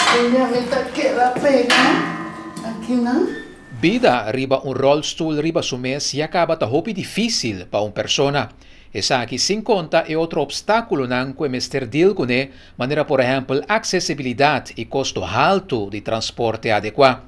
Mi ta keda pega aki nan. Bida riba un rolstoel riba su mes ya caba ta hopi dificil pa un persona. Esaki sin conta e otro obstaculonan cu e mester deal cune, manera por ehempel accesibilidad y costo halto di transporte adecua.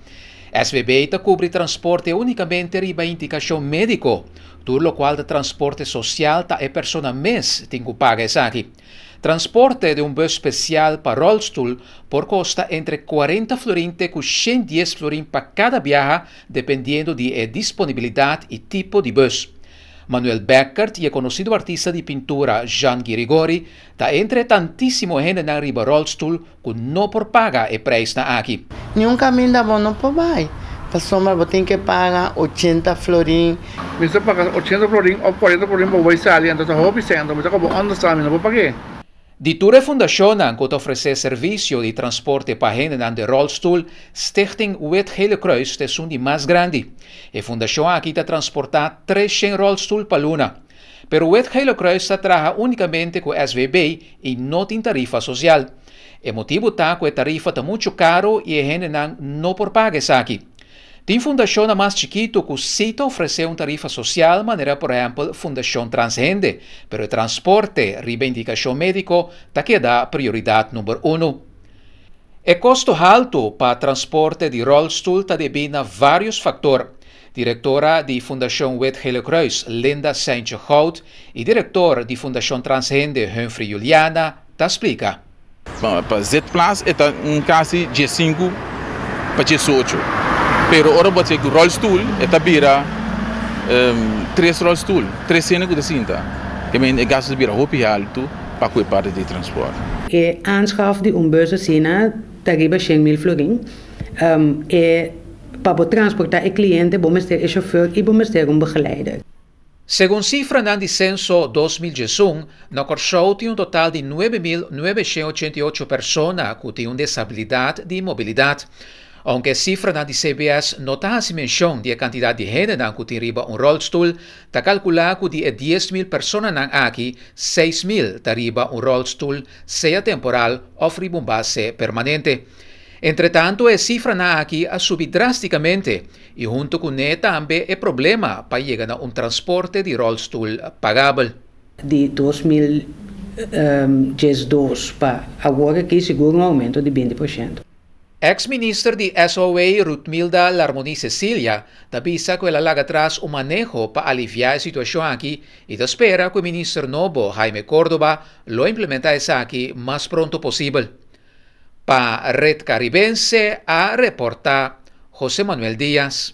SVB ta cubri transporte unicamente riba indicacion medico. Tur locual ta transporte social ta e persona mes tin cu paga esaki. Transporte di un bus special pa rolstoel por costa entre 40 florin te cu 110 florin pa cada biaha, dependiendo di e disponibilidad y tipo di bus. Manuel Beckert y e conocido artista di pintura Jean Girigori ta entre tantisimo hendenan riba rolstoel cu no por paga e prijsnan aki. Ni un caminda bo no por bay. Pasobra bo tin cu paga 80 florin. Mi ta paga 80 florin of 40 florin pa bay sali, anto ta hopi cento, mi ta como understand, mi no por paga. Di tur e fundacionnan cu ta ofrece servicio di transporte pa hendenan den rolstoel, Stichting Wit Gele Kruis ta esun di mas grandi. E fundacion aki ta transporta 300 rolstoel pa luna. Pero Wit Gele Kruis ta traha unicamente cu SVB y no tin tarifa social. E motibo ta cu e tarifa ta mucho caro y e hendenan no por paga esaki. Tin fundacion mas chikito cu si ta ofrece un tarifa social, manera por ehempel Fundacion Transhende, pero e transporte riba indicacion medico ta keda prioridad number 1. E costo halto pa transporte di rolstoel ta debi na varios factor. Directora di Fundacion Wit Gele Kruis, Linda Saintje Goud, y director di Fundacion Transhende, Humphrey Juliana, ta splica. Bon, pa zitplaats ta un casi 15 pa 18. Pero ora bo cu rolstoel, ta bira tres rolstoel, tres hende cu ta sinta. Kiermen e gasto bira hopi halto pa e parti di transporte. E aanschaf di un bus asina, ta riba 100 mil florin. E pa transporta e cliente, bo mester e chauffeur y bo mester un begeleider. Segun cifranan di censo 2021, na Corsou tin un total di 9.988 persona cu tin un desabilidad di mobilidad. Aunke cifranan di CBS no ta haci mencion di e cantidad di hende cu tin riba un rolstoel, ta calcula cu di 10.000 personanan aki, 6.000 ta riba un rolstoel, sea temporal of riba un base permanente. Entretanto, e cifranan aki a subi drasticamente y hunto cu ne tambe e problema pa yega na un transporte di rolstoel pagabel. Di 2012 pa awor aki, sigur un aumento di 20%. Ex-minister di SOA Ruthmilda Larmonie-Cecilia ta bisa cu el a laga atras un maneho pa alivia e situacion aki y ta spera cu e minister nobo Jaime Córdoba lo implementa esaki mas pronto posibel. Pa Red Caribense a reporta José Manuel Díaz.